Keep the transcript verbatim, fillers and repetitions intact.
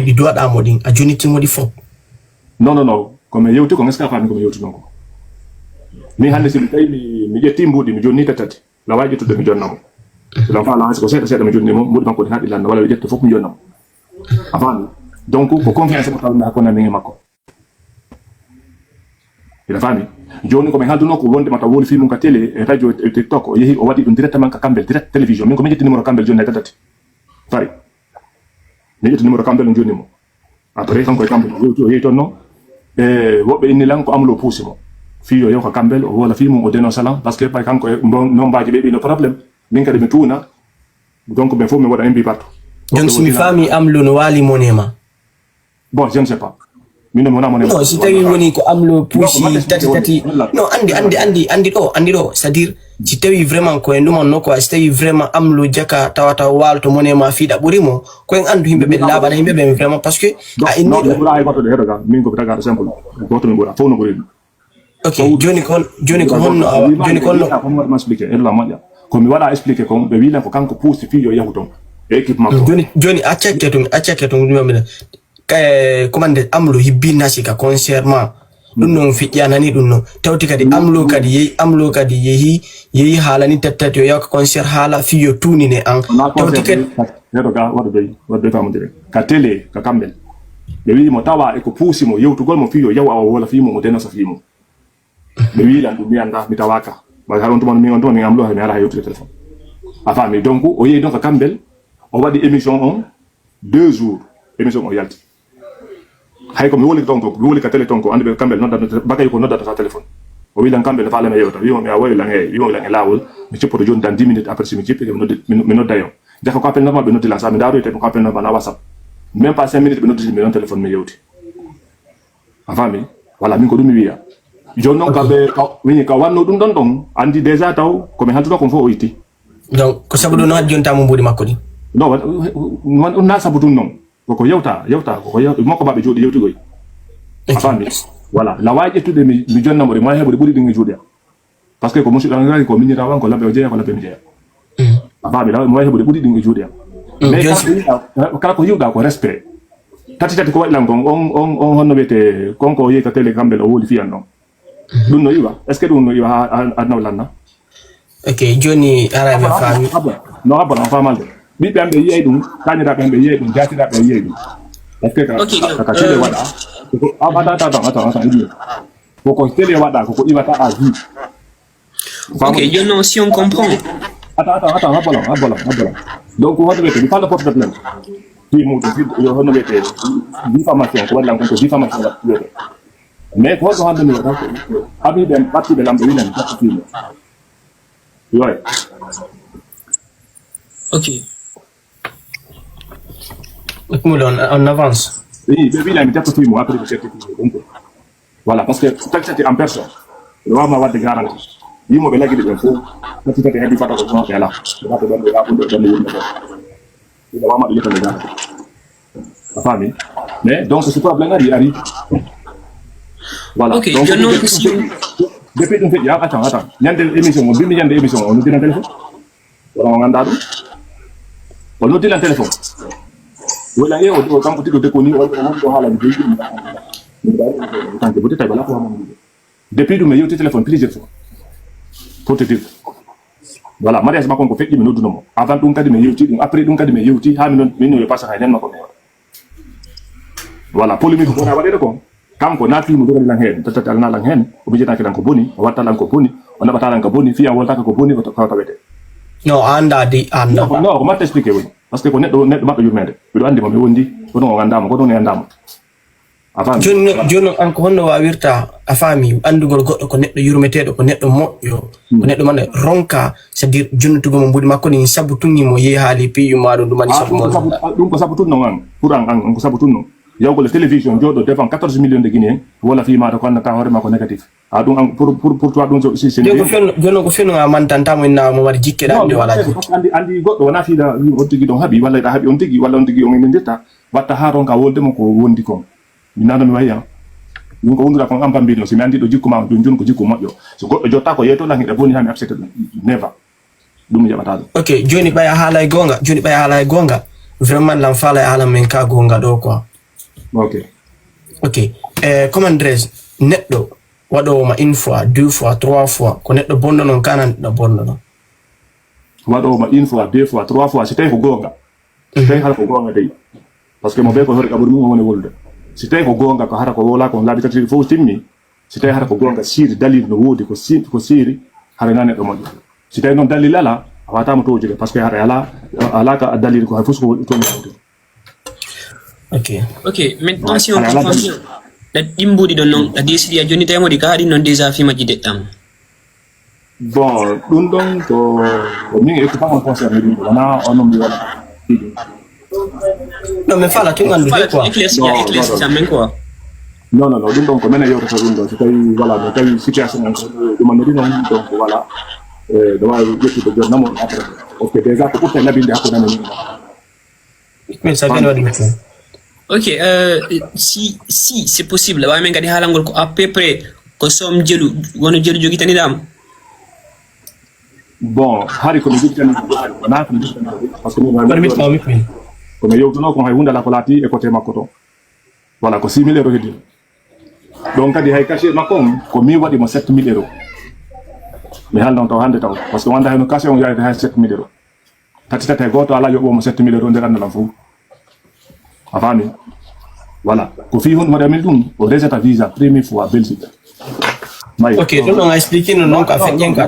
ɗi duwaɗa mo ɗin, a jonniti mo ɗi fof. Non, non, non. Ko mi yewti ko, est-ce que a faami ko mi yewti non ko? Min hannde si mi tawi mi, mi ƴetti mbuuɗi, mi jonni tati tati. Na waawi ƴettude mi jonna mo. Silan fa laasi ko seeɗa seeɗa mi jonni mo, mbuuɗi makko ɗi haɗi lanna, walla mi ƴetta fof mi jonna mo. A faami? Donc, ko confiance mo tawmi hakkunde amin e makko. Ina faami? Jooni ko mi haalduno ko wonde mata woni fii mum ka télé, e radio, e TikTok, o yehi o waɗi ɗum directement ka Kambel, direct télévision. Min ko min ƴetti numéro Kambel jonni tati tati. Fari. Mi ƴetti numéro Kambel, o jonni mo. Après, kanko e Kambel, o yewti, o yehi toon no. E, woɓɓe inni lan ko Amlo puusi mo. Fii yo yew ka Kambel, o woola fii mum, o dénonce lan, parce que ɓay kanko e mbo-, nombaji ɓe ɓino problème. Min kadi mi tuuna. Donc, ɓen fof mi waɗa imbi partout. Jooni si mi faami Amlo no waali mone ma. Bon, je ne sais pas. Min mi wona mone ma. Non, si tawi woni ko Amlo puusi tati tati. Non, andi, andi, andi, andi ɗo, andi ɗo. C'est-à-dire, si tawi vraiment ko en ɗum on no quoi, si tawi vraiment Amlo jaka tawata waalto mone ma fii ɗaɓɓori mo, ko en andu yimɓe ɓen laaɓana yimɓe ɓen vraiment parce que a inni ɗo. Ɓura hay goto de heɗo ga, min ko tagaɗo simple. Goto mi ɓura, fof no ɓuri ɗum. Ok, jooni kon, jooni ko honno, a- jooni ko honno. Ko mi waɗa expliqué, heɗo la moƴƴa. Ko mi waɗa expliqué kon, ɓe wilan ko kanko puusi fii yo yahu toon. E équipe makko. Jooni, jooni accakke tun, accakke tun ɗum mi. Kay, commande Amlo hibbi nasi ka concert ma. Ɗum non fiƴƴanani ɗum non. Tawti kadi Amlo kadi yehi, Amlo kadi yehi, yehi haalani tati tati yo yaw ka concert haala fii yo tuunine an. Tawti kadi. Heɗo ga, waɗa doy, waɗa doy famodire. Ka télé, ka Kambel. Ɓe wi'i mo tawa e ko puusi mo, yewtugol mo fii yo yaw awa woola fii mo, mo dénonce fii mo. Mi wilan ɗum, mi annda, mi tawaka. Ɓay har on tuma, min on tuma, min Amlo, mi ala yewtude téléphone. A faami, donc, o yehi donc ka Kambel, o waɗi émission on, deux jours, émission o yalti. Hay ko mi woli toon ko, mi woli ka télé toon ko, andi ɓe Kambel noddata, bakay ko noddata sa téléphone. O wilan Kambel no faala mi yewta, wi'o mi a woyi lan e, wi'o lan e laawol, mi cippoto jooni dans dix minutes, après si mi cippi, mi noddi, mi, mi nodda yo. Jaka ko appel normal ɓe noddi lan, sa mi ndaroyte ko appel normal na WhatsApp. Même pas cinq minutes ɓe noddi mi ɗon téléphone mi yewti. A faami? Voilà, min ko ɗum mi wiya. Jooni noon ka ɓe, ka, wini ka wanno ɗum ɗon ɗon, anndi déjà taw ko mi hantuno kon fof o itti. Donc, ko sabu ɗum no waɗi jonta mo mbuuɗi makko ɗi? Non, wan, wan, ɗum na sabu ɗum noon. Koko yewta, yewta, koko yew-, makko ba ɓe jooɗi yewtigoy. A faami? Voilà, na waawi ƴettude mi, mi jonna mo ɗi, mo waawi heɓude ɓuri ɗum e juuɗe am. Parce que ko musidɗo an ko miñirawo an, ko labbe o jeeya, ko labbe mi jeeya. A faami, na mo waawi heɓude ɓuri ɗum e juuɗe am. Mais kala ko yiɗa, kala ko yiɗa ko respect. Tati tati ko waɗi lan kon, on, on, on honno wiyete, kon ko yehi ka télé Kambel o woli fiyan ɗon. Ɗum no iwa. Est-ce que ɗum no iwa ha, ha, ha nawlanna? Ok, jooni ara mi faami. Abba, no abba, no faamalde. Ɓiɓɓe am ɓe yiyay ɗum, kañiraaɓe am ɓe yiyay ɗum, jaatiraɓe ɓe yiyay ɗum. Est-ce que ka, Ok, ka, ka télé waɗa? Ko, attends, attends, attends, attends, attends, attends. Ko, ko télé waɗa, ko, ko iwata à vie. Ok, jooni noon, si on comprend. Attends, attends, attends, abba lan, abba lan, abba lan. Donc, hono wiyete, mi fala porte de plainte. Fii muɗum, fii, yo hono wiyete, diffamation, ko waɗi lan kon ko diffamation waɗi wiyete. Mais ko holɗo hannde mi waɗa? Abiɓe ɓattiɓe lamɓe wilan, jatto fii mo. Yoy. Ok. Écoute, on, on avance. Oui, ɓe wilan, mi jatto fii mo, après mi jatto fii mo. Donc, voilà, parce que tati tati en personne, ɓe wawma waɗde garanti. Yimɓe ɓe laggiɗi ɓen fof, tati tati heɓi fata ko ɗon ɓe ala. Ɓe fata ɗon ɓe yaɓude ɗon ɓe yimɓe ɓen. Ɓe wawma ɓe yettande garanti. A faami? Mais donc, so problème ari, ari. Voilà. Ok, Donc, jooni noon, depuis si ɗum feƴƴi, depuis ɗum feƴƴi, ah, attends, attends. Ñande émission o, bimmi ñande émission o, noddiran téléphone. Wala o nganndaa ɗum. O noddiran téléphone. Wala e o, o kanko tiɗo deko ni, o, o woni ɗo haala mi joyi ɗum. Kanko bote tawi wala ko wamamo. Depuis ɗum mi yewti téléphone plusieurs fois. Pour te dire. Voilà, mariage makko on ko feƴƴi mi nodduno mo. Avant ɗum kadi mi yewti ɗum, après ɗum kadi mi yewti, ha mi non, min no yo pasa hay nen makko mi yewta. Voilà, polémique ko wona waɗede ko. Kanko naati mo dogani lan heen, tati tati alna lan heen, o mijetaake lan ko boni, o watta lan ko boni, o naɓata lan ko boni, fiya woltaka ko boni, ko ko tawete. No, a anndaa di, a anndaa. Non, ko, non, ko matta expliqué woni. Parce que ko neɗɗo, neɗɗo maɓɓe yurmeende. Miɗo anndi mo, mi wondi, kono o anndaa mo, kono o anndaa mo. A faami? Jooni no, jooni noon, an ko honno wa wirta, a faami, anndugol goɗɗo ko neɗɗo yurmeteeɗo, ko neɗɗo moƴƴo, ko neɗɗo man ronka, c'est-à-dire jonnutugo mo mbuuɗi makko ɗin sabu tun himo yehi haali piyu ma ɗum, ɗum waɗi Ah, sabu ɗum ko mo. sabu, ah, ɗum ko sabu tun non an. Pour an, an, an ko sabu tun non. Yawgol e télévision, jooɗo devant quatorze millions de Guinéens, wala fii maɗa ko annata hoore ma ko négatif. Ah, ɗum an, pour, pour, pour toi, ɗum so, si, si, Jooni ko fenno, jooni ko fenno a mantanta mo inna mo waɗi jikke ɗa non, nde mais wala peut-être jikke. parce que andi, andi goɗɗo wona fii da, on tigi ɗon haɓi, walla ɗa haɓi on tigi, walla on tigi on en ndetta, watta haa ronka wolde mo ko wondi kon. Mi nana mi wayi, ah. Ɗum ko wonduɗa kon an bambi ɗon, si mi andi ɗo jikku ma, ɗum joni ko jikku moƴƴo. So goɗɗo jotta ko yeeto lan hiɗa boni haa mi accepte ɗum. Never. Ɗum mi jaɓata ɗum. Ok, jooni ɓay a haalay goonga, jooni ɓay a haalay goonga. Vraiment lan faalay haala men ka goonga ɗo quoi. Ok. Ok. Eh, comment dirais-je, neɗɗo waɗoowo ma une fois, deux fois, trois fois, ko neɗɗo bonɗo noon, kana neɗɗo bonɗo noon? Waɗoowo ma une fois, deux fois, trois fois, si tawi ko goonga. Si tawi hara ko goonga dey. Parce que mo bee ko hoore qaɓuri mum o woni wolude. Si tawi ko goonga, ko hara ko wowlaa ko laabi tati fof timmi. Si tawi hara ko goonga, siiri dalil no woodi, ko si- ko siiri, hara na neɗɗo moƴƴo. Si tawi noon dalil alaa, a waataama towjude, parce que hara alaa alaa ka dalil, ko hay fof ko toñi. Ok. Ok, mais tension, tension. Ɗa ɗimbuɗi ɗon noon, a décidi a joni tawi moɗi ka haɗi noon déjà fii majji deɗɗam. Bon, ɗum ɗon ko ko min e ko fam on concerné ɗum ɗo wona on non mi wala. Non, mais fala, tu m'en dis quoi? Éclairci, Non, éclairci non, ça même quoi. Non, non, non, ɗum ɗon ko menen yewtata ɗum ɗo, so tawi voilà, no tawi situation on ko ɗum anndi noon, donc voilà. Eh, ɗo waawi ƴettude jonnamo après. Ok, déjà ko ɓurta labinde hakkunde amen. Min sa ben waɗi. Ok, euh, si, si c'est possible, waawi men kadi haalangol ko à peu près ko somme jelu, wono jelu jogitaniɗaama? Bon, hari ko mi jogitani, wona ko mi jogitani, parce que min Waɗi mit ma mit min. Ko mi yewtuno ko hay hunde ala ko laati e côté makko to. Voilà, ko six mille euros heddi. Donc kadi hay cachet makko on, ko mi waɗi mo sept mille euros. Mi haalna on taw hannde taw, parce que wonde hayno cachet on yaade hay sept mille euros. Tati tati hay gooto alaa yoɓoowo mo sept mille euros nder anndal am fof. A faami? Voilà. Ko fii honɗum waɗi amin ɗum? O resata visa première fois Belgique. Mayi. Ok, ɗum ɗon a expliqué no noon ka feƴƴen ka.